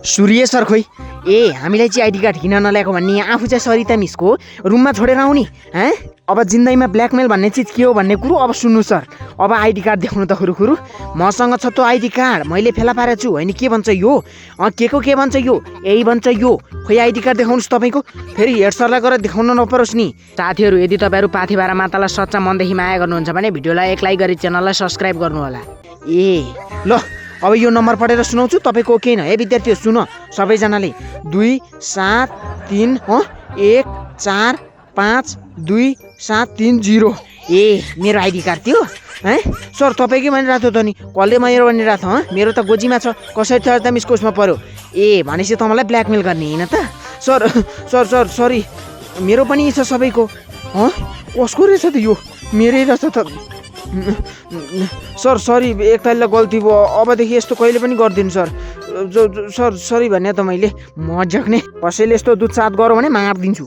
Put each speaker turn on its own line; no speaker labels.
सूर्य sir खोइ हामीलाई चाहिँ आइडी कार्ड किन नल्याएको भन्ने आफू चाहिँ सरिता मिसको रुममा छोडेर आउने अब जिन्दगीमा ब्ल्याकमेल भन्ने चिज के हो भन्ने कुरो अब सुन्नु सर। अब आइडी कार्ड देखाउनु त खुरुखुरु मसँग छ त्यो आइडी कार्ड, मैले फेला पारेको छु होइन। के भन्छ यो के भन्छ यो यही भन्छ यो। खोइ आइडी कार्ड देखाउनुहोस् तपाईँको, फेरि हेड सरलाई गएर देखाउन नपरोस् नि। साथीहरू यदि तपाईँहरू पाथिभारा मातालाई सच्चा मनदेखि माया गर्नुहुन्छ भने भिडियोलाई एक लाइक गरी च्यानललाई सब्सक्राइब गर्नु होला। ल अब यो नम्बर पढेर सुनाउँछु, तपाईँको केही न। विद्यार्थी सुन सबैजनाले 2 7 3 1 4 5 2 7 3 0। मेरो आइडी कार्ड थियो सर तपाईँकै भनिरहेको थियो त नि, कसले मेरो भनिरहेको थियो मेरो त गोजीमा छ, कसरी सरिता मिसको उसमा पऱ्यो। भनेपछि त मलाई ब्ल्याकमेल गर्ने होइन त सर। सर सरी, मेरो पनि छ सबैको। कसको रहेछ त यो? मेरै रहेछ त सर। सरी एकताललाई गल्ती भयो, अबदेखि यस्तो कहिले पनि गर्दिनु सर। सर सरी भने त मैले मजाक नै, कसैले यस्तो दुध साथ गरौँ भने मारिदिन्छु।